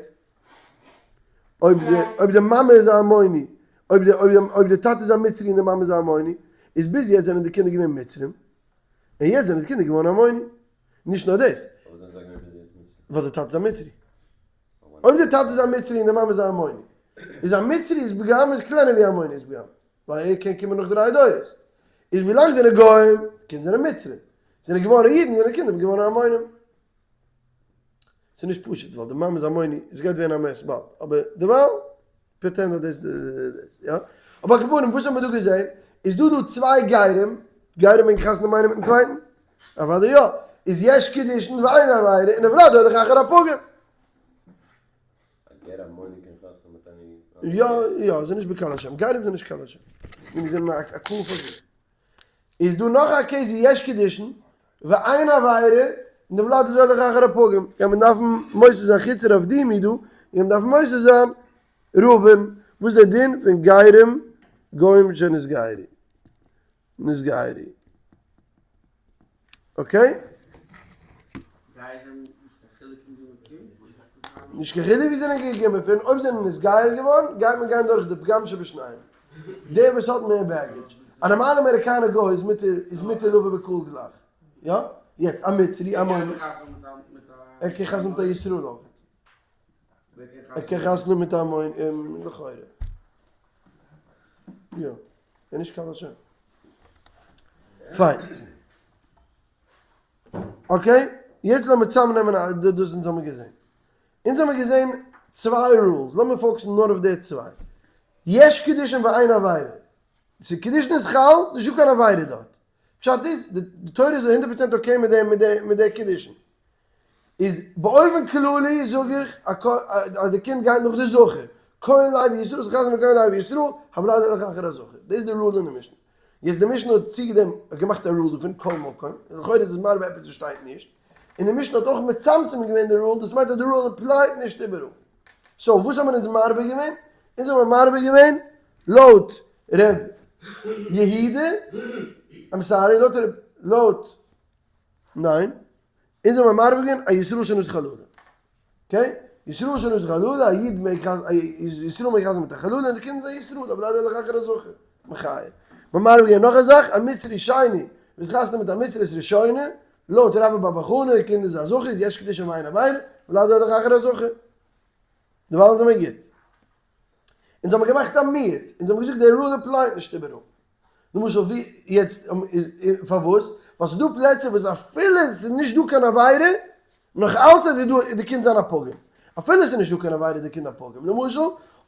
אויב די אויב די מאמע איז א עמוני, אויב די אויב די טאטע איז א מצרי און די מאמע איז א עמוני, איז ביז יעצט זענען די קינדער געווען מצרים, און יעצט זענען די קינדער געווארן עמוני. נישט נאר דאס. פארוואס זענען זיי געווען ביז יעצט מצרים? ווייל די טאטע איז א מצרי. אויב די טאטע איז א מצרי און די מאמע איז א עמוני, איז א מצרי איז פגם איז קלענער ווי עמוני איז פגם, ווייל ער קען קומען נאך דריי דורות. איז ווילאנג זענען גוים, קינד זענען מצרים. זענען געווארן אידן, זענען קינדער געווארן עמונים. ס'איז נישט פשוט ווייל די מאמע איז עמוני, עס גייט ווערן א mess באלד, אבער דערווייל pretend אז דאס דאס יא. אבער על כל פנים וואס האבן מיר דא געזען? איז דא דא צוויי גרים, גרים מעגן חתונה האבן איינער מיטן צווייטן? אוודאי יא. איז יש קידושין ואין עבירה און הולד הולך אחר הפגום. א גר עמוני קען חתונה מיט עני יא יא, זיי נישט בקהל השם, גרים זענען נישט קהל השם, זיי זענען א קהל פאר זיך. איז דא נאך א case ווי יש קידושין ואין עבירה און די ולד איז הולך אחר הפגום, קען מען דארפן מוסיף זיין חוץ רב דימי דא, קען מען דארפן מוסיף זיין רבין, וואס איז דער דין פון גרים גוים שנתגיירו? נתגיירו. Okay? נישט קיין חילוק ווי זענען געקומען פון, אויב זענען נתגייר געווארן גייט מען גיין דורך די פגם שבשניהם, דער וואס האט מער baggage, א נארמאלע אמעריקאנער גוי איז מותר איז מותר לבוא בקהל גלייך, יא? יעצט א מצרי א מוני, ער קען חתונה מיט א ישראל אויך, ער קען חתונה מיט א מוני, לכאורה, יא, ער נישט קיין השם. פיין. Okay, יעצט לאמיר צוזאמנעמען דאס וואס אונז האבן געזען. אונז האבן געזען צוויי rules, לאמיר focus ן נאר אויף די צוויי. יש קידושין ואין עבירה. ס'איז קידושין איז חל, נישטא קיין עבירה דארט. פשט איז, די תורה איז הונדערט פראצענט okay מיט די מיט די מיט די קידושין. איז באופן כללי זאג איך אז די קינד גייט נאך די זכר, כהן לוי ישראל איז חתונה מיט כהן לוי ישראל, הולד הולך אחר הזכר, דאס איז די rule אין די משנה. יעצט די משנה האט צוגעדעם געמאכט א rule דערפון כל מקום, און לכאורה איז עס מרבה עפעס וואס שטייט נישט, און די משנה האט אויך מצמצם געווען די rule, דאס מיינט אז די rule apply ט נישט איבעראל. So וואס האבן אונז מרבה געווען? אונז האבן מרבה געווען לויט ר' יהודה, I'm sorry, לויט ר' לויט ניין, אונז האבן מרבה געווען א ישראל שנשא חללה. Okay? ישראל שנשא חללה, א איד מעג א ישראל מעג חתונה מיט א חללה און די קינד איז א ישראל, אבער הולך אחר הזכר. מחיה. מיר מרבה געווען נאך א זאך, א מצרי שני וואס חתונה מיט א מצרית ראשונה, לויט רבה בר בר חנה, די קינד איז א זכר, יש קידושין ואין עבירה, הולד הולך אחר הזכר. דערווייל זעמיר גוט. אונז האבן געמאכט א מיעוט, אונז האבן געזאגט די rule apply ט נישט איבעראל. למשל ווי יעצט פארוואס? ווייל ס'איז דא פלעצער וואס אפילו ס'איז נישט דא קיין עבירה, נאך אלץ איז דא די קינד זיין א פגם. אפילו ס'איז נישט דא קיין עבירה איז די קינד א פגם. למשל,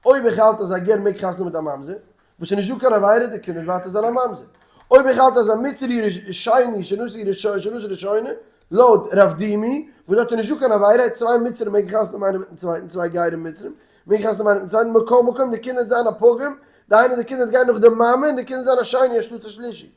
אויב איך האלט אז א גר מעג חתונה מיט א ממזר, וואס ס'איז נישט דא קיין עבירה, די קינד וועט ווייטער זיין א ממזר. אויב איך האלט אז א מצרי שני שנשא ראשונה, לויט רב דימי, וואס דארט איז נישט דא קיין עבירה, צוויי מצרים מעגן חתונה האבן איינער מיטן צווייטן, צוויי גרים מצרים, מעגן חתונה האבן איינער מיטן צווייטן, מכל מקום די קינד וועט זיין א פגום, דהיינו די קינד וועט גיין נאך די מאמע און די קינד וועט זיין א שני אנשטאט א שלישי.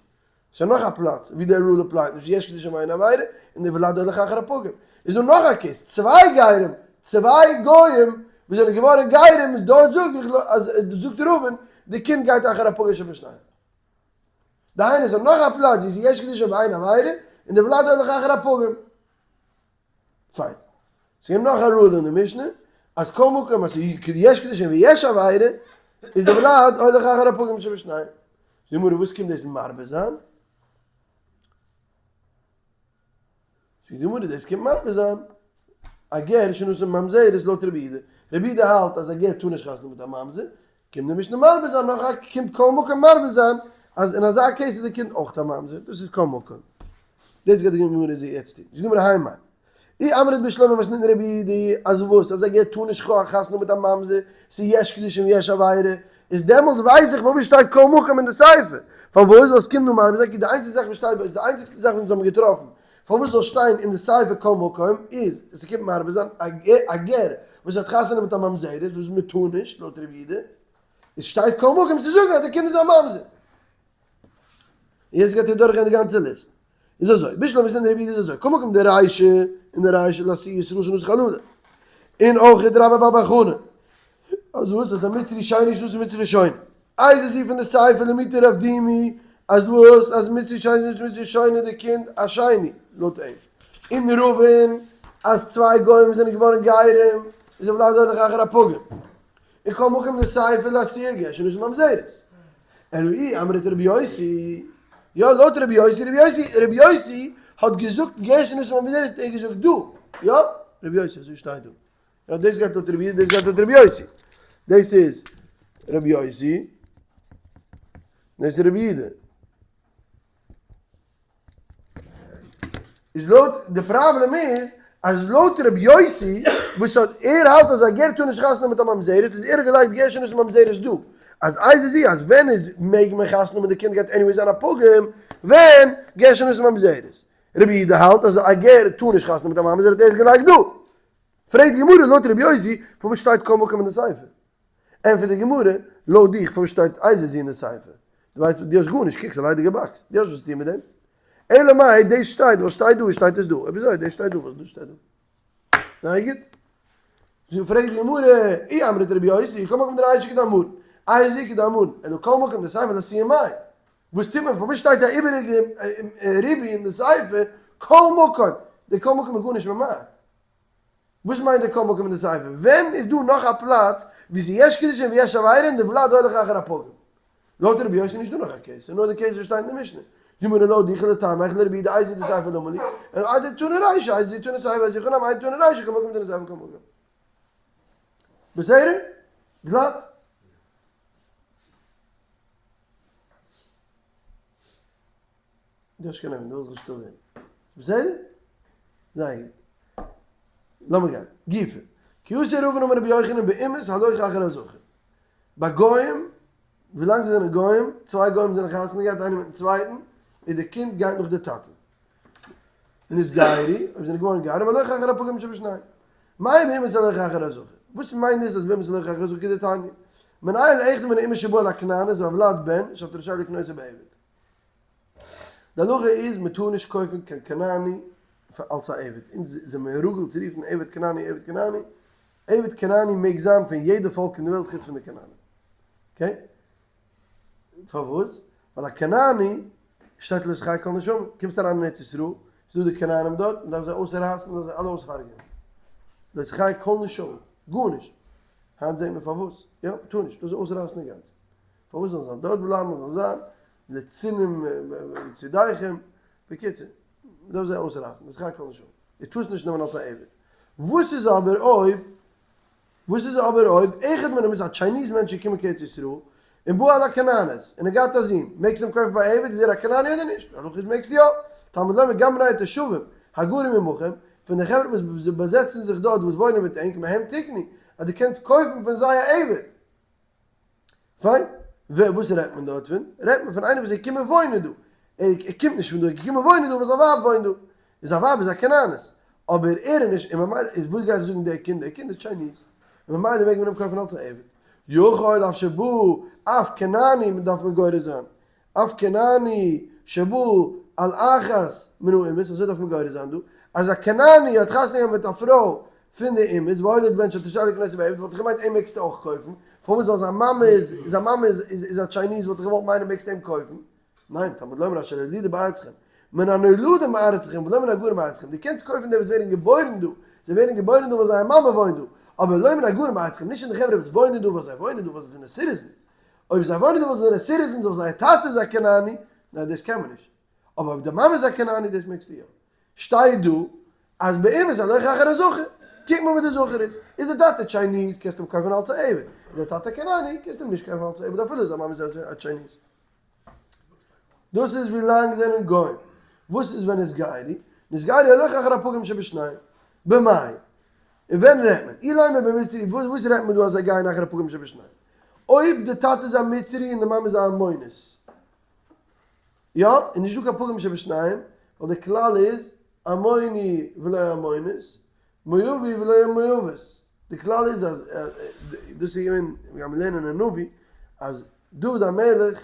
ס'איז נאך א פלאץ ווי דער rule apply ט נישט, יש קידושין ואין עבירה, און די ולד הולך אחר הפגום. איז דא נאך א case, צוויי גרים, צוויי גוים וואס זענען געווארן גרים, איז דארט זאג איך אז זאגט רבין, די קינד גייט אחר הפגום שבשניהם. דהיינו ס'איז נאך א פלאץ ווי ס'איז יש קידושין ואין עבירה, און די ולד הולך אחר הפגום. פיין. ס'איז געווען נאך א rule אין די משנה, אז כל מקום אז ס'איז יש קידושין ויש עבירה, איז די ולד הולך אחר הפגום שבשניהם. זאגט די גמרא וואס קומט דאס מרבה זיין? זאגט די גמרא דאס קומט מרבה זיין א גר שנשא ממזרת לויט רבי יהודה, רבי יהודה האלט אז א גר טאר נישט חתונה מיט א ממזר, קומט די משנה מרבה זיין נאך א קומט כל מקום מרבה זיין אז אין אזא case איז די קינד אויך א ממזר, דאס איז כל מקום. דאס גייט די גמרא זי יעצט טון. זאגט די גמרא האי מאי. אי אמרת בשלמא מתניתין רבי יהודה אז וואס אז א גר טאר נישט חתונה מיט א ממזר, ס'איז יש קידושין ויש עבירה, איז דעמאלטס ווייס איך פארוואס שטייט כל מקום אין די סיפא, פארוואס ווייל ס'קומט נאר מרבה זיין כי די איינציגסטע זאך וואס שטייט איז די איינציגסטע זאך וואס אונז האבן געטראפן פארוואס זאל שטיין אין די סיפא כל מקום איז ס'קומט מרבה זיין א גר וואס האט חתונה מיט א ממזרת וואס מ'טאר נישט לויט רבי יהודה איז שטייט כל מקום צו זאגן אז די קינד איז א ממזר. יעצט גייט ער דורכגיין די גאנצע ליסט. איז אזוי, בשלמא מתניתין רבי יהודה איז אזוי, כל מקום דרישא און די רישא לאתויי ישראל שנשא חללה. און אויך רבה בר בר חנה. אז וואס אז א מצרי שני שנשא מצרית ראשונה. איזה סעיף פון די סיפא למעוטי רב דימי אז וואס אז מצרי שני שנשא מצרית ראשונה די קינד א שני לויט אים. און רבין אז צוויי גוים זענען געווארן גרים איז הולד הולך אחר הפגום. און כל מקום דסיפא לאתויי גר שנשא ממזרת. אלא אי אמרת רבי יוסי, יא לויט רבי יוסי, רבי יוסי, רבי יוסי האט געזאגט גר שנשא ממזרת האט ער געזאגט דא, יא? רבי יוסי אזוי שטייט דא. יא דאס גייט לויט רבי דאס גייט לויט רבי יוסי. דאס איז רבי יוסי. דאס איז רבי יהודה. איז לויט די פראבלעם איז אז לויט רבי יוסי וואס האט ער האלט אז א גר טאר נישט חתונה מיט א ממזרת איז ער האט געלייגט גר שנשא ממזרת דא אז איזה זי אז ווען איז מעג מען חתונה מיט די קינד גייט anyway זיין א פגום ווען גר שנשא ממזרת רבי יהודה האלט אז א גר טאר נישט חתונה מיט א ממזרת האט ער עס געלייגט דא פרעגט די גמרא לויט רבי יוסי פארוואס שטייט כל מקום אין די סיפא ענטפערט די גמרא, לויט דיך פארוואס שטייט איזה זי אין די סיפא? דו ווייסט דו האסט גארנישט, קוק ס'איז א ליידיגע box, דו האסט וואס צו טון מיט דעם? אלא מאי דאס שטייט וואס שטייט דא שטייט עס דא, אויב אזוי דאס שטייט דא וואס דאס שטייט דא. זייער גוט. זאגט פרעגט די גמרא, אי אמרת רבי יוסי, כל מקום דרישא כדאמרן, איזה זי כדאמרן, אלא כל מקום דסיפא לאתויי מאי. וואס טוט מען פארוואס שטייט א איבעריגע ריבוי אין די סיפא כל מקום, די כל מקום איז גארנישט ממעט. וואס מיינט די כל מקום אין די סיפא? ווען איז דא נאך א פלאץ ווי ס'איז יש קידושין ויש עבירה און די ולד הולך אחר הפגם? לויט רבי יוסי איז נישט דא נאך א case, ס'איז נאר די case וואס שטייט אין די משנה. די גמרא לויט דיך לטעמיך לרבי יהודה איזהו דסיפא למה לי, אלא איידי דתנא רישא איזהו דתנא סיפא איזהו הכא נמי איידי דתנא רישא כל מקום דתנא סיפא כל מקום. בסדר? גלאט? דו האסט קיין נעמען, דו ווילסט נישט שטיל ווערן. בסדר? זייער גוט. לאמיר גיין. גופא. כי אתא רבין אמר רבי יוחנן באומות הלוך אחר הזכר. ביי גוים, ווילאנג זיי זענען גוים, צוויי גוים זענען חתונה געהאט איינער מיטן צווייטן, איז די קינד גייט נאך די טאטע. און נתגיירו, אויב זענען געווארן גרים, הלוך אחר הפגום שבשניהם. מאי באומות הלוך אחר הזכר? וואס מיינט דאס אז באומות הלוך אחר הזכר כדתניא? מנין לאחד מן האומות שבא על הכנענית והולד בן שאתה רשאי לקנותו בעבד. די הלכה איז מען טאר נישט קויפן קיין כנעני פאר אלס א עבד, אונז זעמיר רגיל צו רופן עבד כנעני עבד כנעני, עבד כנעני מעג זיין פון יעדע פאלק אין די וועלט חוץ פון די כנענים, okay? פארוואס? ווייל א כנעני שטייט לא תחיה כל נשמה, קומסט אריין אין ארץ ישראל, ס'איז דא די כנענים דארט, מען דארף זיי אויסרייסן, מען דארף זיי אלע אויסהרג'ענען, לא תחיה כל נשמה, גארנישט, היינט זעט מען פארוואס, יא, מען טאר נישט, מען דארף זיי אויסרייסן אינגאנצן. פארוואס זאלן זיי דארט בלייבן זאל זיין לצנים מצידיכם, בקיצור, מ'דארף זיי אויסרייסן, דאס חי כל נשמה, דו טארסט נישט נעמען אלס א עבד. וואס איז אבער אויב, וואס איז אבער אויב אחד מהם איז א Chinese מענטש געקומען קיין ארץ ישראל, און בא על הכנענית, און ער געהאט א זון, מעגסט אים קויפן פאר א עבד, איז ער א כנעני אדער נישט? די הלכה איז מעגסט יא, תלמוד לומר גם בני התושבים הגרים עמכם, פון די חברה וואס באזעצן זיך דארט וואס וואוינען מיט ענק, מהם תקנו, אז דו קענסט קויפן פון זיי א עבד. פיין, ווער וואס רעדט מען דארט פון? רעדט מען פון איינער וואס איז געקומען וואוינען דא, ער קומט נישט פון דא, ער איז געקומען וואוינען דא ווייל זיין ווייב וואוינט דא, און זיין ווייב איז א כנענית, אבער ער איז נישט, און ממילא איז וואס גיי איך זאגן דער קינד, דער קינד איז Chinese, און ממילא מעג מען אים קויפן אלס א עבד. יכול אף שבא אף כנעני דארף מען גורס זיין, אף כנעני שבא על אחת מן האומות, אזוי דארף מען גורס זיין דא, אז א כנעני האט חתונה געהאט מיט א פרוי פון די אומות, והוליד בן שאתה רשאי לקנותו בעבד, וואלט איך געמיינט אים מעגסטו אויך קויפן, פארוואס ווייל זיין מאמע איז זיין מאמע איז איז א Chinese וואלט איך געוואלט מיינען מעגסטו אים קויפן, ניין, תלמוד לומר אשר הולידו בארצכם, מן הנולדים בארצכם ולא מן הגרים בארצכם, דו קענסט קויפן די וואס ווערן געבוירן דא, זיי ווערן געבוירן דא ווייל זייער מאמע וואוינט דא, אבער לא מן הגרים בארצכם, נישט פון די חברה וואס וואוינען דא ווייל זיי וואוינען דא ווייל זיי זענען citizen, אויב זיי וואוינען דא ווייל זיי זענען citizens אויב זייער טאטע איז א כנעני, ניין דאס קען מען נישט, אבער אויב די מאמע איז א כנעני דאס מעגסטו יא. שטייט דא אז באומות הלוך אחר הזכר, קוק מאל וואס די זכר איז, איז די טאטע Chinese קענסטו אים קויפן אלץ א עבד, איז די טאטע כנעני קענסטו אים נישט קויפן אלץ א עבד אפילו זיין מאמע איז א Chinese. דאס איז ווי לאנג זענען גוים. וואס איז ווען נתגיירו? נתגיירו הלוך אחר הפגום שבשניהם. במאי? און ווען רעדט מען? אילימא במצרי, וואס רעדט מען דא אז זיי גייען אחר הפגום שבשניהם? אויב די טאטע איז א מצרי און די מאמע איז א עמונית, יא, איז נישט דא קיין פגום שבשניהם, ווייל די כלל איז עמוני ולא עמונית, מואבי ולא מואבית. די כלל איז אז, דאס איז געווען, מיר גיימיר לערנען אין נביא, אז דוד המלך,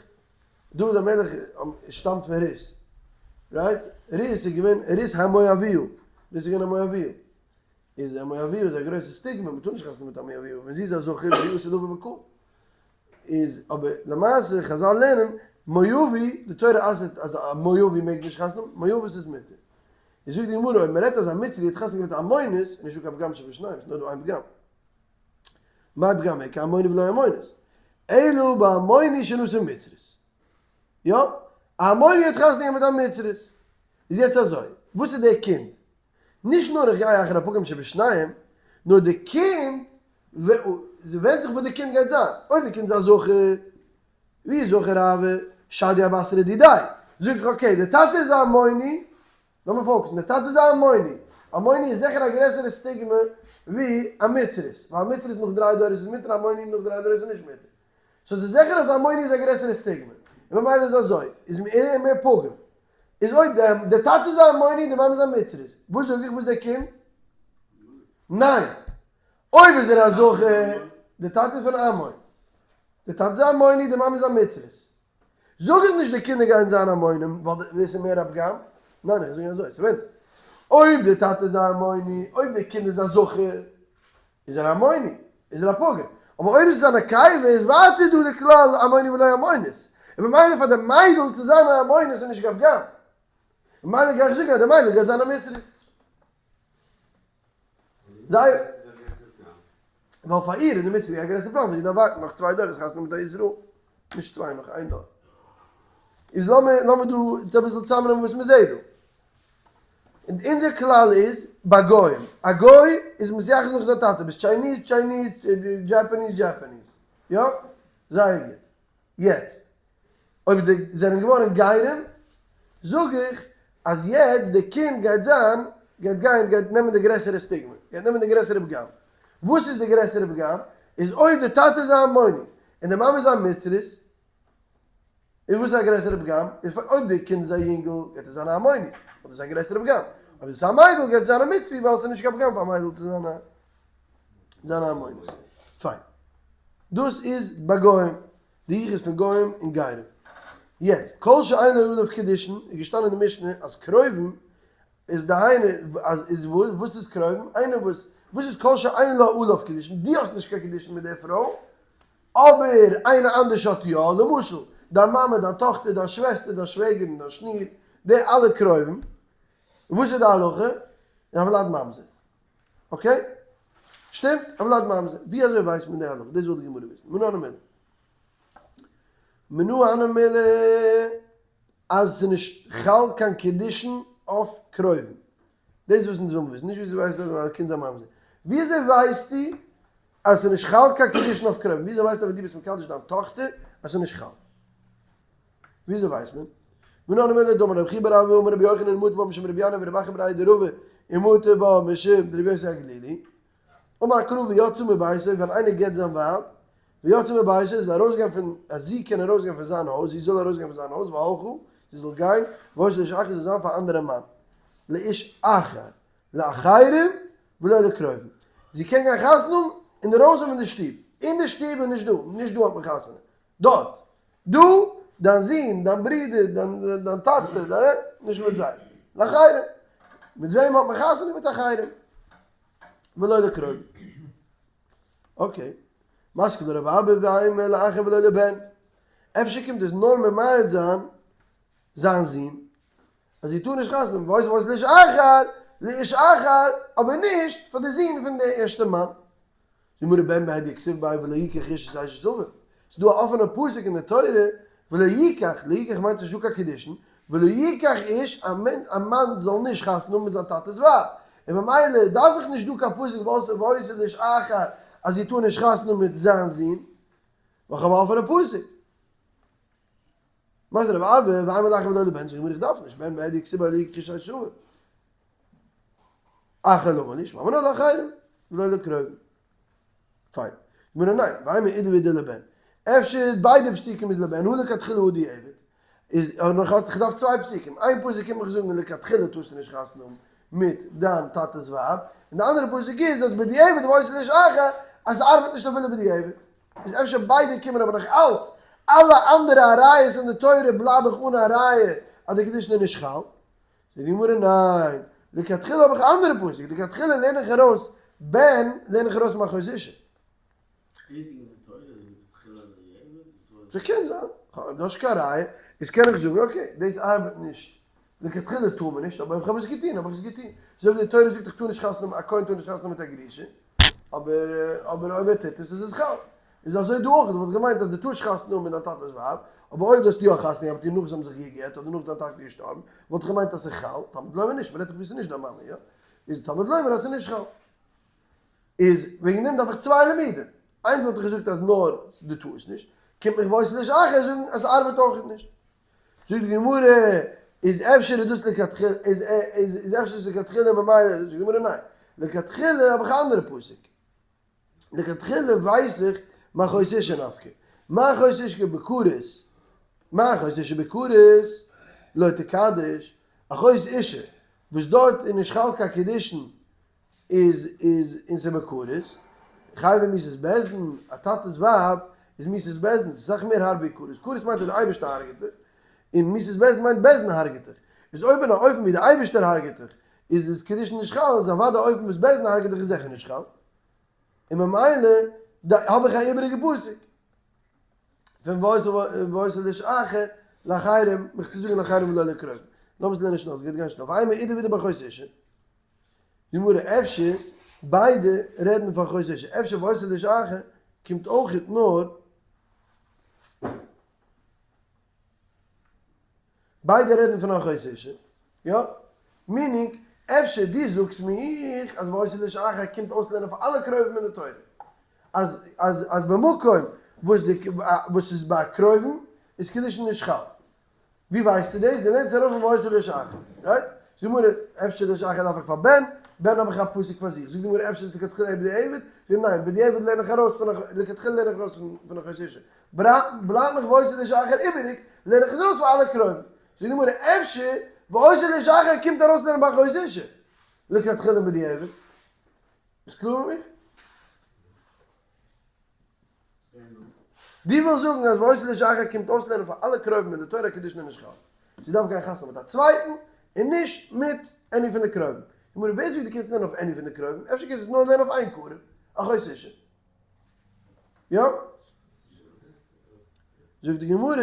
דוד המלך שטאמט פון רות, right? רות איז געווען רות המואביה, רות איז געווען א מואביה. איז א מואביה איז א גרויסע סטיגמע, מ'טאר נישט חתונה מיט א מואביה, ווען זי איז א זכר איז זי אסור לבוא בקהל. איז אבער למעשה חזל לערנען מואבי, די תורה אסר'ט אז א מואבי מעג נישט חתונה האבן, מואבית איז מותר. איז זאגט די גמרא אויב מ'רעדט אז א מצרי האט חתונה געהאט מיט א עמונית, איז נישטא קיין פגם שבשניהם, ס'איז נאר דא איין פגם. מאי פגם איכא עמוני ולא עמונית, אלא בעמוני שנשא מצרית. יא, א עמוני האט חתונה געהאט מיט א מצרית. איז יעצט אזוי, וואס איז דער קינד? נישט נאר איך גיי אחר הפגם שבשניהם, נאר די קינד, ווענדט זיך וואס די קינד גייט זיין. אויב די קינד איז א זכר, ווי איז זכר הוה שדיא אבתריה דידיה? זאג איך okay, די טאטע איז א עמוני, לאמיר focus ן, די טאטע איז א עמוני, עמוני איז זיכער א גרעסערע סטיגמע ווי א מצרית, ווייל א מצרית נאך דריי דורות איז מותר, עמוני נאך דריי דורות איז נישט מותר. so ס'איז זיכער אז עמוני איז א גרעסערע סטיגמע, און ממילא איז אזוי, איז מער מער פגם. איז אויב די טאטע איז א עמוני און די מאמע איז א מצרית, וואס זאג איך וואס די קינד? ניין! אויב איז ער א זכר, די טאטע איז פון עמון, די טאטע איז א עמוני, די מאמע איז א מצרית, זאג איך נישט די קינדער גייען זיין עמונים ווייל דאס איז מער א פגם, ניין איך זאג אזוי, ס'ווענדט זיך, אויב די טאטע איז א עמוני, אויב די קינד איז א זכר, איז ער א עמוני, איז ער א פגם, אבער אויב עס איז א נקבה איז ווייטער דא די כלל עמוני ולא עמונית, און ממילא פאר די מיידל צו זיין א עמונית איז נישט קיין פגם, ממילא גיי איך זאגן אז די מיידל גייט זיין א מצרית. זיי ווייל פאר איר איז די מצרי א גרעסערע פראבלעם, זי דארף ווארטן נאך צוויי דורות חתונה מיט א ישראל, נישט צוויי נאך איין דור. איז לאמיר לאמיר דא אביסל צוזאמנעמען וואס מ'זעט דא. און אונזער כלל איז ביי גוים, א גוי איז מתייחס נאך זיין טאטע, ביסט Chinese Chinese, Japanese Japanese, יא? זייער גוט. יעצט אויב די זענען געווארן גרים, זאג איך אז יעצט די קינד גייט זיין, גייט גיין, גייט נעמען די גרעסערע סטיגמע, גייט נעמען די גרעסערע פגם. וואס איז די גרעסערע פגם? איז אויב די טאטע איז א עמוני און די מאמע איז א מצרית, איז וואס איז א גרעסערע פגם? איז אויב די קינד איז א יונגל גייט ער זיין א עמוני, ווייל דאס איז א גרעסערע פגם. אויב עס איז א מיידל גייט זי זיין א מצרי ווייל עס איז נישט קיין פגם פאר א מיידל צו זיין א זיין א עמונית. פיין. דאס איז ביי גוים, די יחוס פון גוים און גרים. יעצט, כל שאין לו עליו קידושין, איז געשטאנען אין די משנה אז קרובים איז דהיינו אז איז וואס וואס איז קרובים? איינער וואס וואס איז כל שאין לו עליו קידושין? דו האסט נישט קיין קידושין מיט די פרוי, אבער איינער אנדערש האט יא, למשל, דיין מאמע, דיין טאכטער, דיין שוועסטער, דיין שוועגערין, דיין שניר, די אלע קרובים. וואס איז די הלכה? הולד ממזר. okay? שטימט? הולד ממזר. ווי אזוי ווייסט מען די הלכה? דאס וויל די גמרא וויסן. מנא הני מילי. מנא הני מילי אז ס'איז נישט חל קיין קידושין אויף קרובים. דאס וואס אונז ווילן וויסן. נישט ווי אזוי ווייסטו אז א קינד איז א ממזר. ווי אזוי ווייסטו אז ס'איז נישט חל קיין קידושין אויף קרובים? ווי אזוי ווייסטו אז ווען דו ביסט מקדש דיין טאכטער אז ס'איז נישט חל? וויאזוי ווייסט מען? מנא הני מילי דאמר רבי חייא בר אבא אמר רבי יוחנן ומטי בה משום רבי ינאי ורבי אחא בריה דרבא ומטו בה משום רבי יוסי הגלילי אמר קרא ויצאה מביתו ווען איינער גט זיין ווייב ויצאה מביתו זאל ארויסגיין פון אז זי קען ארויסגיין פון זיין הויז זי זאל ארויסגיין פון זיין הויז והלכה זי זאל גיין והיתה לאיש אחר זאל זיין פאר א אנדערע מאן לאיש אחר לאחרים ולא לקרובים זי קען גיין חתונה האבן אינדערויסן פון די שטוב אין די שטוב איז נישט דא נישט דא האט מען חתונה דארט, דו, דיין זון, דיין ברודער, דיין טאטע, דיין, נישט מיט זיי. לאחרים. מיט וועם האט מען חתונה? מיט אחרים. ולא לקרובים. okay. מתקיף לה רב אבא ואימא לאחר ולא לבן. אפשר קומט עס נאר ממעט זיין זיין זון, אז זי טאר נישט חתונה האבן, והיתה והיתה לאיש אחר, לאיש אחר, אבער נישט פאר די זון פון די ערשטע מאן. גמרא בן בהדיא כתיב ביה ולא יקח איש את אשת אביו, ס'איז דא א אפענע פסוק אין די תורה ולא יקח, לא יקח מיינט ס'נישט דא קיין קידושין, ולא יקח איש, א מאן זאל נישט חתונה האבן מיט זיין טאטע'ס ווייב, און ממילא דארף איך נישט דא קיין פסוק והיתה לאיש אחר אז זי טאר נישט חתונה האבן מיט זיין זון, ווייל כ'האב א אפענע פסוק. מתיב רב אבא, ואימא לאחר ולא לבן, זאגט די גמרא איך דארף נישט, בן בהדיא כתיב ביה ולא יקח איש את אשת אביו. אחר למה לי, שמע מינה לאחרים, ולא לקרובים. פיין. גמרא ניין, ואימא אידי ואידי לבן. אפשר ביידע פסוקים איז לבן, הא לכתחילה הא דיעבד. איז נאך האט איך געדארפט צוויי פסוקים. איין פסוק קומט מיך זאגן לכתחילה טארסטו נישט חתונה האבן מיט דיין טאטע'ס ווייב, און די אנדערע פסוק איז אז בדיעבד והיתה לאיש אחר, אז ס'ארבעט נישט אפילו בדיעבד. איז אפשר ביידע קומען אבער נאך אלץ אלע אנדערע ראיות אין די תורה בלייב איך אן א ראיה אז די קידושין איז נישט חל. זאגט די גמרא ניין, לכתחילה האב איך א אנדערע פסוק, לכתחילה לערן איך ארויס בן לערן איך ארויס מאחות אשה. ס'קען זיין, כ'האב נישט קיין ראיה, איז קען איך זאגן okay דאס ארבעט נישט, לכתחילה טאר מען נישט, אבער אויב כ'האב עס געטון האב איך עס געטון, אזוי ווי די תורה זאגט איך טאר נישט חתונה האבן, א כהן טאר נישט חתונה האבן מיט א גרושה. אבער אבער אויב ער טוט עס איז עס חל. איז אזוי דא אויך, דו וואלסט געמיינט אז דו טארסט חתונה האבן מיט דיין טאטע'ס ווייב, אבער אויב דו האסט יא חתונה געהאט מיט איר נאך זיי האבן זיך גע'גט אדער נאך דיין טאטע איז געשטארבן, וואלט איך געמיינט אז ס'איז חל, תלמוד לומר נישט, מ'רעדט דאך ווי ס'איז נישט דיין מאמע, יא? איז תלמוד לומר אז ס'איז נישט חל. איז וועגן דעם דארף איך צוויי לימודים, איינס וואלט איך געזאגט אז נאר דו טארסט נישט, קומט מיך והיתה לאיש אחר זאגן אז ס'ארבעט אויך נישט. זאגט די גמרא, איז אפשר איז דאס לכתחילה, איז איז אפשר איז לכתחילה ממילא, זאגט די גמרא ניין, לכתחילה האב איך א אנדערע פסוק, לכתחילה ווייס איך מאחות אשה נפקא, מאחות אשה בכרת, מאחות אשה בכרת לא תקדש, אחות אשה וואס דארט איז נישט חל קיין קידושין איז איז און ס'איז בכרת, חייבי מיתת בית דין, א טאטע'ס ווייב איז מיתת בית דין, ס'איז אסאך מער הארב ווי כרת, כרת מיינט אז די אייבערשטער הרג'עט דיך, און מיתת בית דין מיינט בית דין הרג'עט דיך, איז אויב אין א אופן ווי די אייבערשטער הרג'עט דיך איז איז קידושין נישט חל, איז אוודאי אופן וואס בית דין הרג'עט דיך איז זיכער נישט חל, און ממילא האב איך א איבעריגע פסוק פון והיתה לאיש אחר לאחרים, מיך צו זאגן לאחרים ולא לקרובים. לאמיר עס לערנען שנעל, ס'גייט גיין שנעל, ואימא אידי ואידי באחות אשה. גמרא, אפשר ביידע רעדן פון אחות אשה, אפשר והיתה לאיש אחר קומט אויכעט נאר ביידע רעדן פון אחות אשה, יא? meaning, אפשר דו זאגסט מיך אז והיתה לאיש אחר קומט אויסלערנען פאר אלע קרובים אין די תורה, אז אז אז במקום וואס די וואס איז ביי קרובים איז קידושין נישט חל. ווי ווייסטו דאס? דו לערנסט ארויס פון והיתה לאיש אחר, right? זאגט די גמרא, אפשר לאיש אחר דארף איך פאר בן, בן האב איך א פסוק פאר זיך. זאגט די גמרא, אפשר איז לכתחילה בדיעבד? זאגט ניין, בדיעבד לערן איך ארויס פון לכתחילה לערן איך ארויס פון אחות אשה. בלייבט מיך והיתה לאיש אחר איבעריג, לערן איך עס ארויס פאר אלע קרובים. זאגט די גמרא, אפשר והיתה לאיש אחר קומט ארויס לערנען ביי אחות אשה, לכתחילה בדיעבד. איז קלאר מיט מיך? דו ווילסט זאגן אז והיתה לאיש אחר קומט אויסלערנען פאר אלע קרובים אין די תורה קידושין איז נישט חל. זי דארף גיין חתונה מיט א צווייטן און נישט מיט any פון די קרובים. גמרא, ווער זאגט דו קענסט לערנען אויף any פון די קרובים? אפשר קענסטו עס נאר לערנען אויף איין קרוב, אחות אשה. יא? זאגט די גמרא.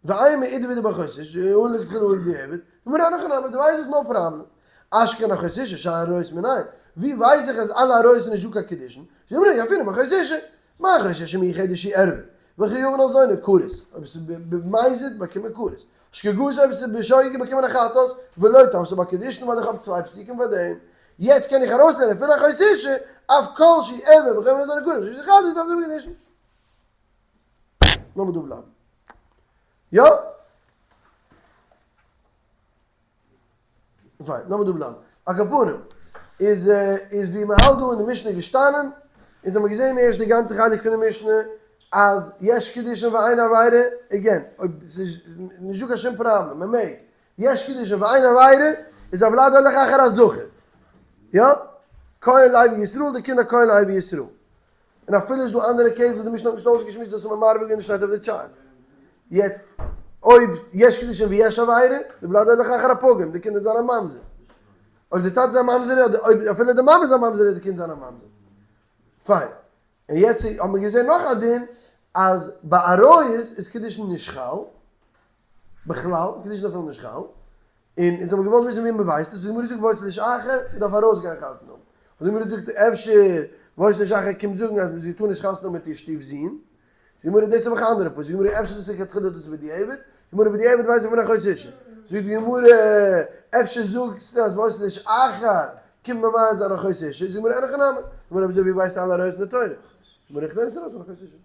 ואימא אידי ואידי באחות אשה, הא לכתחילה הא בדיעבד, גמרא אין הכי נמי, דו ווייסט דאס no problem. אשכח אחות אשה, שאר עריות מנין? ווי ווייס איך אז אלע עריות איז נישט דא קיין קידושין? זאגט די גמרא, ילפינן מאחות אשה, מה אחות אשה מיוחדת שהיא ערווה, וחייבין על זדונה כרת, אויב עס איז במזיד באקומט מען כרת, בשגגה אויב עס איז בשוגג באקומט מען א חטאת, ולא תפסי בה קידושין ווייל איך האב צוויי פסוקים פאר דעם, יעצט קען איך ארויסלערנען פון אחות אשה, אף כל שהיא ערווה וחייבין על זדונה כרת, ושחטאת תפסי בה קידושין. לאמיר דא בלייבן. יא? פיין, לאמיר דא בלייבן. על כל פנים, איז איז ווי מען האלט דא אין די משנה געשטאנען, אונז האמיר געזען ערשט די גאנצע חלק פון די משנה, אז יש קידושין ואין עבירה, again, אויב ס'איז נישטא קיין שום פראבלעם, מען מעג, יש קידושין ואין עבירה, איז הולד הולך אחר הזכר. יא? כהן לוי ישראל, די קינד א כהן לוי ישראל. און אפילו איז דא אנדערע case וואס די משנה האט נישט אויסגעשמועסט דאס איז מען מרבה געווען שטייט אויף די chart. יעצט אויב יש קידושין ויש עבירה, די ולד הולך אחר הפגום, די קינד וועט זיין א ממזר. אויב די טאטע איז א ממזר אדער אויב אפילו די מאמע איז א ממזר וועט די קינד זיין א ממזר. פיין. און יעצט האט מען געזען נאך א דין אז ביי עריות איז קידושין נישט חל. בכלל, קידושין אפילו נישט חל. און אונז האבן געוואלט וויסן ווי מ'ווייסט עס, האט די גמרא געזאגט והיתה לאיש אחר, מ'דארף ארויסגיין חתונה האבן. האט די גמרא געזאגט אפשר והיתה לאיש אחר קומט זאגן אז זי טאר נישט חתונה האבן מיט איר שטיף זון. זאגט די גמרא דאס האב איך א אנדערע פסוק. זאגט די גמרא אפשר דאס איז לכתחילה דאס איז בדיעבד. זאגט די גמרא בדיעבד ווייס איך פון אחות אשה. זאגט די גמרא אפשר זאגסטו אז והיתה לאיש אחר קומט ממעט זיין אחות אשה. זאגט די גמרא אין הכי נמי. זאגט די גמרא אויב אזוי ווי ווייסט אלע עריות אין די תורה? זאגט די גמרא איך לערן עס ארויס פון אחות אשה.